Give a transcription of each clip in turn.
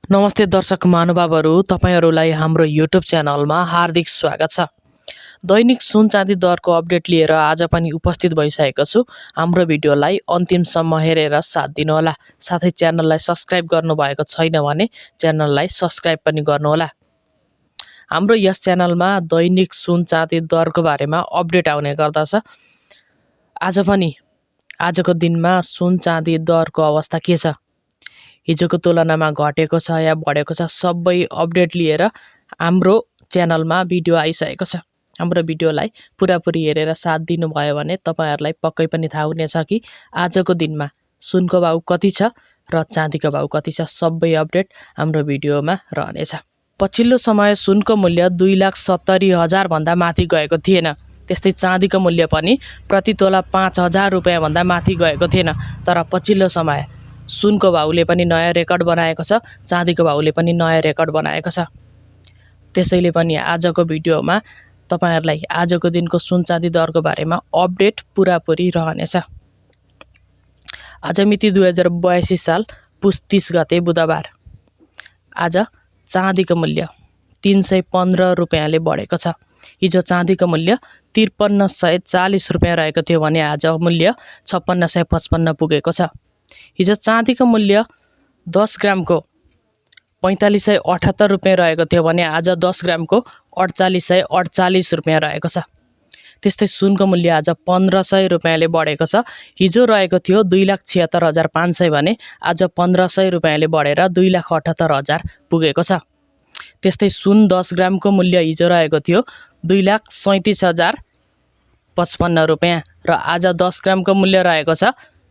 नमस्ते दर्शक महानुभावहरू, तपाईहरुलाई हाम्रो युट्युब च्यानलमा हार्दिक स्वागत छ। दैनिक सुन चाँदी दरको अपडेट लिएर आज पनि उपस्थित भइसकेको छु। हाम्रो भिडियोलाई अन्तिमसम्म हेरेर साथ दिनुहोला। साथै च्यानललाई सब्स्क्राइब गर्नुभएको छैन भने च्यानललाई सब्स्क्राइब पनि गर्नुहोला। हाम्रो यस च्यानलमा दैनिक सुन चाँदी दरको बारेमा अपडेट आउने गर्दछ। आज पनि आजको दिनमा सुन चाँदी दरको अवस्था के छ, हिजोको तुलनामा घटेको छ या बढेको छ, सबै अपडेट लिएर हाम्रो च्यानलमा भिडियो आइसकेको छ। हाम्रो भिडियोलाई पुरापुरी हेरेर साथ दिनुभयो भने तपाईहरुलाई पक्कै पनि थाहा हुनेछ कि आजको दिनमा सुनको भाउ कति छ र चाँदीको भाउ कति छ। सबै अपडेट हाम्रो भिडियोमा रहनेछ। पछिल्लो समय सुनको मूल्य 2,70,000 भन्दा माथि गएको थिएन। त्यस्तै चाँदीको मूल्य पनि प्रति तोला 5,000 रुपैयाँ भन्दा माथि गएको थिएन। तर पछिल्लो समय सुनको भाउले पनि नयाँ रेकर्ड बनाएको छ, चाँदीको भाउले पनि नयाँ रेकर्ड बनाएको छ। त्यसैले पनि आजको भिडियोमा तपाईहरुलाई आजको दिनको सुन चाँदी दरको बारेमा अपडेट पुरापुरी रहनेछ। आज मिति 2082 साल पुस 30 गते बुधबार। आज चाँदीको मूल्य 315 रुपैयाँले बढेको छ। हिजो चाँदीको मूल्य 5340 रुपैयाँ रहेको थियो भने आज मूल्य 5655 पुगेको छ। हिजो चाँदीको मूल्य 10 ग्रामको 4578 रुपैयाँ रहेको थियो भने आज 10 ग्रामको 4848 रुपैयाँ रहेको छ। त्यस्तै सुनको मूल्य आज 1500 रुपैयाँले बढेको छ। हिजो रहेको थियो 2,76,500 भने आज 1500 रुपैयाँले बढेर 2,78,000 पुगेको छ। त्यस्तै सुन 10 ग्रामको मूल्य हिजो रहेको थियो 2,37,055 रुपैयाँ र आज 10 ग्रामको मूल्य रहेको छ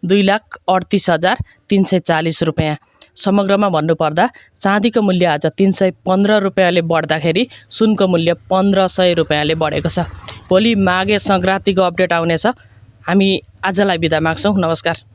2,38,340 रुपैयाँ। समग्रमा भन्नुपर्दा चाँदीको मूल्य आज 315 रुपैयाँले बढ्दाखेरि सुनको मूल्य 1500 रुपैयाँले बढेको छ। भोलि माघे संक्रान्तिको अपडेट आउनेछ। हामी आजलाई बिदा माग्छौँ। नमस्कार।